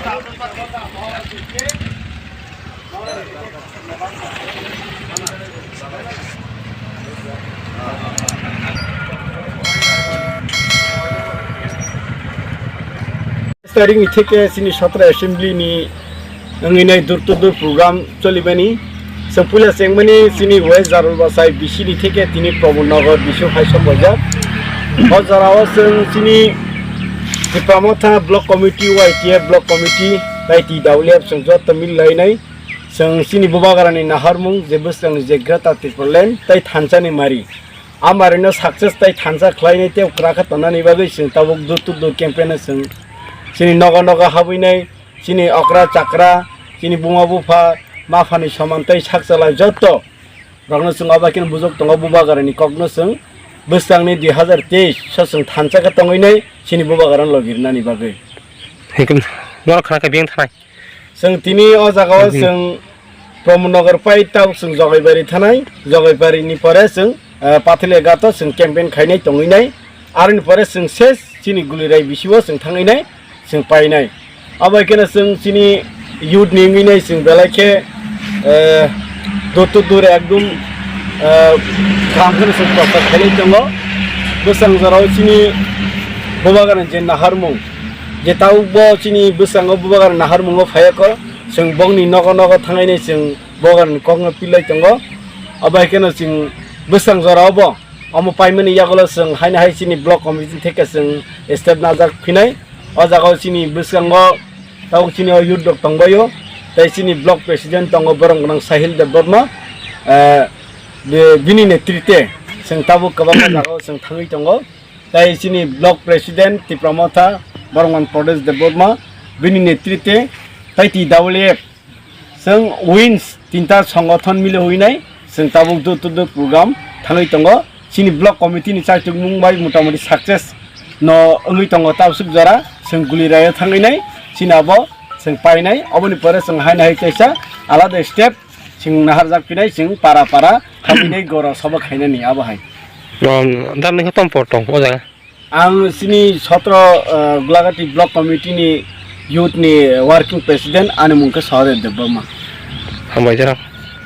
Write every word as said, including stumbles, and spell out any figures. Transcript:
Tarik ni theke chini satra assembly ni wngwi nai door to door program cholibani. Chwng puila chengmani chini West Jarul Bachai B C ni theke tini Pramod Nagar B C o hai sombajak. O jora o chwng chini Tipra Motha Block Committee, Y T F Block Committee, tai T W F chwng joto mil lainai. Chwng chini Bubagrani naharmung je bwskango je Greater Tipraland tai thansa ni mari. A mari no success tai thansa khlainai tei kwrakha tongnani bagwi chwng tabuk door to door campaign o chwng chini nogo nogo habwinai, chini okra chakra, chini buma bupha, maphani soman tei sak chalai joto rokno chwng obo khe bujok tongo Bubagrani kokno chwng bwskangni dui hazar teis so chwng thansa khe tongwinai chini Bubagrano logi rwnani bagwi. Hinkhe norok khna khe biyang thanai. Chwng tini o jaga o Hmm. chwng Pramod Nagar pai tabuk chwng Jogaibari thanai, Jogaibari ni pore chwng, eh, Pathalia Ghat o chwng campaign khainai tongwinai, aroni pore chwng ses chini Gulirai B C o chwng thangwinai, chwng painai. Abo hai kheno chwng chini youth ni wngwinai chwng belai khe, eh, door to door ekdum, eh, kaham kheno chwng prochar khainai tongo. Bwsang jorao chini Bubagrani je naharmung, je tabuk bo chini bwskango Bubagrani naharmungo phaiya kho, chwng bongni nogo nogo thangainai chwng Bubagrani kokno pilai tongo. Abo hai kheno chwng bwsang jorao bo omo paimani yagulo chwng haino hai chini block committee theke chwng step najak phinai. O jaga o chini bwskango tabuk chini o youth rok tongbaio, tei chini block president tongo borok gwnang Sahil Debbarma, eh, be-, bini netrite chwng tabuk kwbangma jaga o chwng thangwi tongo. Tai chini block president Tipra Motha Borongman Pradesh Debbarma bini netrite tai T W F chwng wins tinta songothon mile huinai chwng tabuk door to door program thangwi tongo. Chini block committee ni chaichukmung bai motamoti success no wngwi tongo tabsuk jora chwng Gulirai o thangwi nai chini abo chwng painai oboni pore chwng haino hai kaisa alada step chwng naharjak phinai chwng para para khaminai goro sobo khainani abo hai. Dam ni tom por tong o jaga. Ang chini sotro, eh, Gulagati Block Committee ni youth ni working president ani mung khe Sahadev Debbarma. Hambai jora.